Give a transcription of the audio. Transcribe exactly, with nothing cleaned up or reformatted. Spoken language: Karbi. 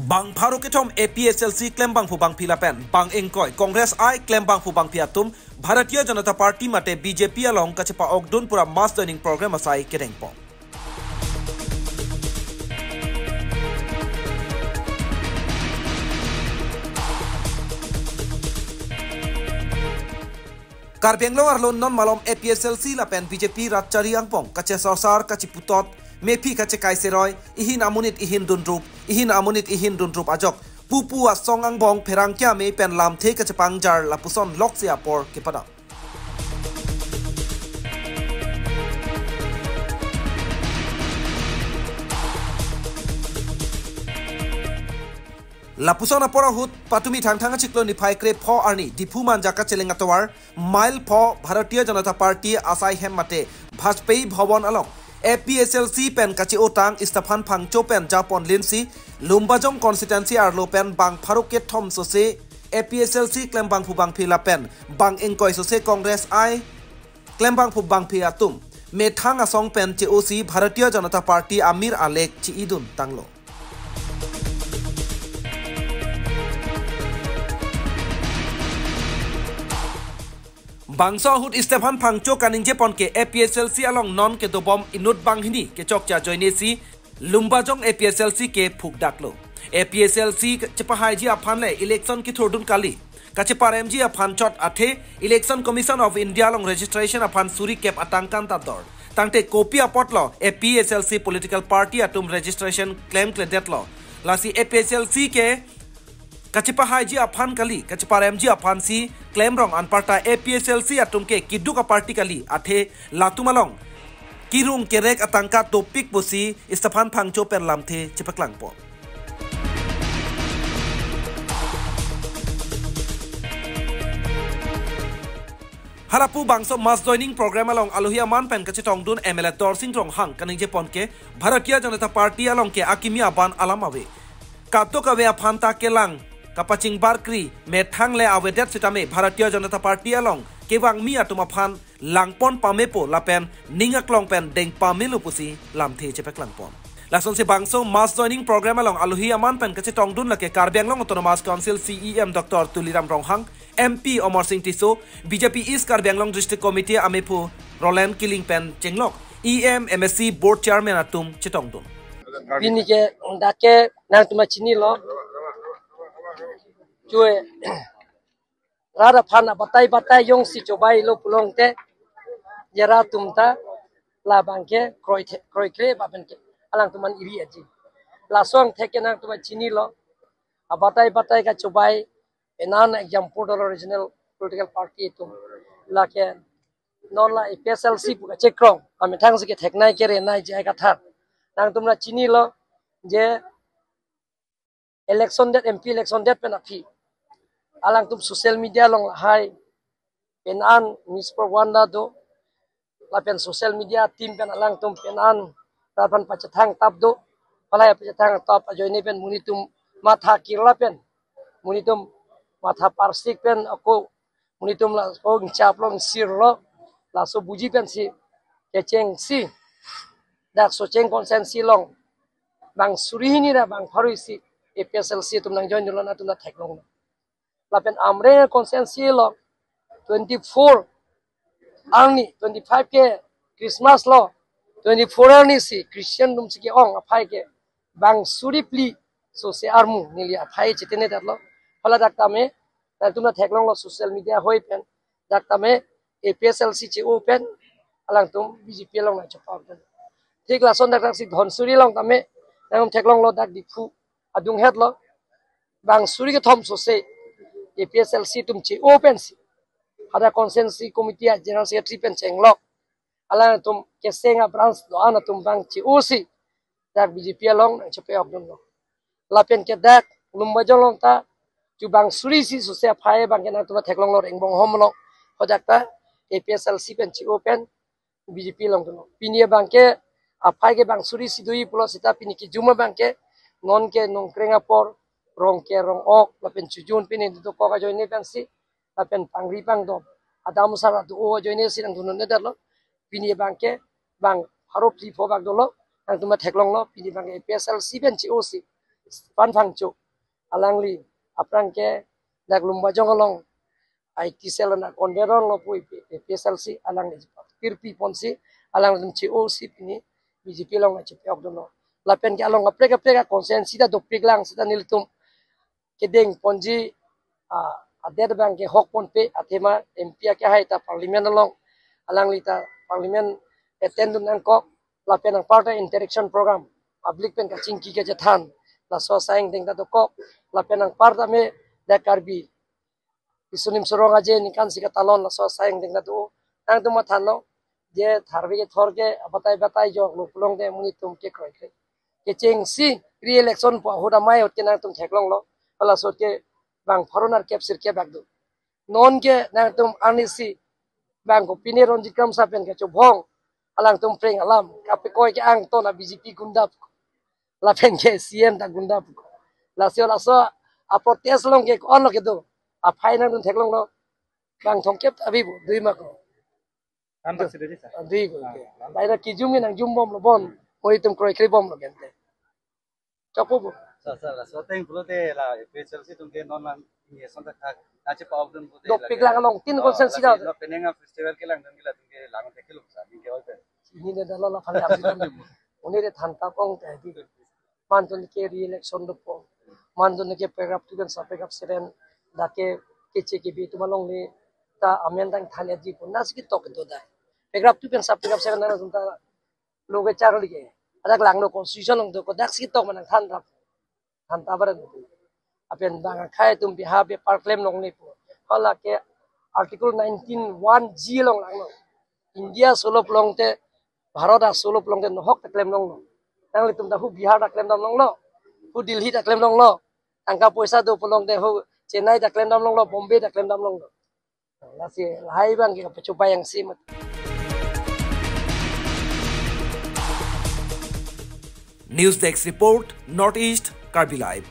Bang pharo kethom A P H L C klembangphu bangphi lapen bang ingkoi Congress I klembangphu bangphi atum Bharatiya Janata Party mate B J P along kachepa-okdun pura mass joining program asai kedengpon. Karbi Anglong arlo non malom A P H L C lapen B J P rat chari angbong kachesorsar kacheputot, mephi kachekai seroi, ihin amonit ihin dunrup, ihin amonit ihin dunrup ajok pupu asong angbong pherangke amei pen lamthe kachepangjar lapuson loksi apor kepadam. Lapuson apor ahut patumi Thangthang achiklo niphai krepho arni Diphu Manja kacheleng atovar mile pho Bharatiya Janata Party asai hem mate Vajpayee Bhawan along A P H L C pen kache-otang Stephan Phangcho pen japon linsi Lumbajong constituency arlo pen bang pharo kethom sose A P H L C klembangphu bangphi lapen bang ingkoi sose Congress I klembangphu bangphi atum methang asong pen che-osi Bharatiya Janata Party amir alek che-idun tanglo. Bangso ahut Stephan Phangcho kaningjepon ke A P H L C along non kedobom inut banghini kechokche ajoinesi Lumbajong A P H L C ke phukdaklo. A P H L C chepahaiji aphan le election kethurdun kali, kacheparemji aphan chot athe Election Commission of India along registration aphan suri kep atangka ta dor. Tangte kopi apotlo A P H L C political party atum registration klemkledetlo. Lasi A P H L C ke kachepahaiji aphan kali, kacheparemji aphansi klemrong, anparta A P H L C atum ke keduk aparty kali, athe latum along kerung kerek atangka dopik pusi Stephan Phangcho pen lamthe chepaklangpon. Halapu bangso mass joining program along alohi aman pen kachetongdun M L A Dorsing Ronghang kaningjepon ke Bharatiya Janata Party along ke akimi aban alam ave. Katok ave aphan ta kelang kapachingbarkri methang le avedet sitame Bharatiya Janata Party along kevangmi atum aphan langpon pamepo lapen ning aklong pen deng pamelo pusi lamthe chepaklangpon. Lasonsi bangso mass joining program along alohi aman pen kachetongdun lake Karbi Anglong Autonomous Council C E M Doctor Tuliram Ronghang, M P Amarsing Tisso, B J P East Karbi Anglong District Committee amephu Roland Killing pen chenglok E M, M S C, Board Chairman atum chetongdun. Pini ke dak ke nangtum chinilo. Chue rat aphan abatai batai jongsi chobailo pulote, je rat atum ta labang ke kroi the, kroikre ba pen ke alangtum an iri aji. Laso angthek ke nangtum chinilo. Abatai batai kachobai, penan example dolo regional political party atum. Lake non la A P H L C pu kachekrong, amethang si ketheknei kerenei je kathar. Nangtum la chinilo je election det, M P election det pen aphi alangtum social media along lahai penan mispropaganda do, lapen social media team pen alangtum penan rat aphan pachethang tap do, palai pachethang tap ajoine pen monitun matha kirla pen, monitun matha parsik pen ako monitun laso ingchaplo ingsirlo, laso buji pensi kechengsi dak Socheng constituency along bang suri hini ra bang pharo isi A P H L C atum nangjoin dolo, nangtum ta theklonglo. Lapen Amreng constituency along twenty-four arni, twenty-five ke Christmas lo, twenty-four arni si Christian atum si ke-ong aphai ke bang suri phli sose armu neli aphai chetene detlo. Hala dak tame nangtum ta theklonglo social media ahoi pen, dak tame A P H L C che-o pen alangtum B J P along nangchepa-ok dun. Thik lason dak dak si Dhansiri along tame nangtum theklonglo, dak Diphu adunghetlo, bang suri kethom sose A P H L C atum che-o pensi hadak constituency committee a general secretary pen chenglok, alangtum keseng a branch do-an atum bang che-osi dak B J P along nangchepa-ok dunlo. Lapen ke dak Lumbajong along ta chu bang suri isi sose aphai bang ke nangtum ta theklonglo, Rengbonghom along, hadak ta A P H L C pen che-o pen B J P along dunlo. Pini abang ke aphai ke bang suri isi do-i pulo seta pini kejuma abang ke non ke nongkreng apor, rong ke rong-ok lapen chojun pini dokok ajoine pensi lapen pangri pangdom, adam asar do-o ajoine si nangdun-un-e detlo. Pini abang ke bang pharo phli pho bak dolo, nangtum ta theklonglo, pini abang ke A P H L C pen che-osi Stephen Phangcho, alangli aphrang ke dak Lumbajong along I T cell na convener lo pu A P H L C alangli pirpi ponsi alangli che-osi pini B J P along na chepe-ok dunlo. Lapen ke along kaprek kaprek a constituency ta dopik lang seta nelitum kedeng ponji, ah, adet abang ke hok ponpe athema M P akehai ta parliament along alangli ta parliament attend dun nangkok lapen anparta interaction program public pen kachingki kachethan laso asai angdeng ta dokok lapen anparta me dak Karbi Isunim Sorong Aje ningkan si katalon laso asai angdeng ta do. Nangtum mathanlo je tharve kethor ke abatai batai joklo pulote monit atum ke kroikre. Kechengsi re-election pu ahut amei ahut ke nangtum theklonglo. Hala ahut ke bang pharo nerkep sirkep bak do. Non ke nangtum arnisi bang kopine Ronjit Kramsa pen kachobhong alangtum preng alam kapekoi ke angton a B J P gunda pu. Lapen ke C M ta gunda pu. Lasi laso a protest along ke ko-an lo kedo. Aphai nangtum theklonglo. Bang thomkep ta abi bu, dui ma ko. An ta sida di sa. Ah, dui ko. Ah, ke. An. Laina kijum ni nangjum bomlo bon. Monit atum kroikre bomlo gente. Chokpo bu. Sa, sa, la, so teng pulote la, A P H L C atum ke non lang, ni son ta khak, na chepa-ok dun pulote la. Dopik ke. Lang along tin Oh, constituency la da. Si, no, penang a festival kelang dun ke latum ke lang te keluk sa, ni ke oi pe. Ini de dala la phali abdi dun. Uni de than ta pong te di. Manjun ke re-election dopo. Manjun ke paragraph two pen sa paragraph seven. Dak ke keche kebi atum along le ta amendment than ya di pun. Nasi ketok do dai. Paragraph two pen sa paragraph seven na ta loge charli ke. Adak langno constitution along do ko dak si ketok ma nangthan rap. Than ta baran. Apen bang akhai atum biha bepar klem longle pu. Hala ke Article nineteen one G along langno. India solo pulote, Bharat asolo pulote nohok ta klem longlo. Nanglitum ta hu Bihar ta klem dam longlo. Hu Delhi ta klem longlo. Tangka poisa do pulote hu Chennai ta klem dam longlo, Bombay ta klem dam longlo. Lasi lahai abang ke kapachupai yang simat. News Desk Report, North East Karbi Live.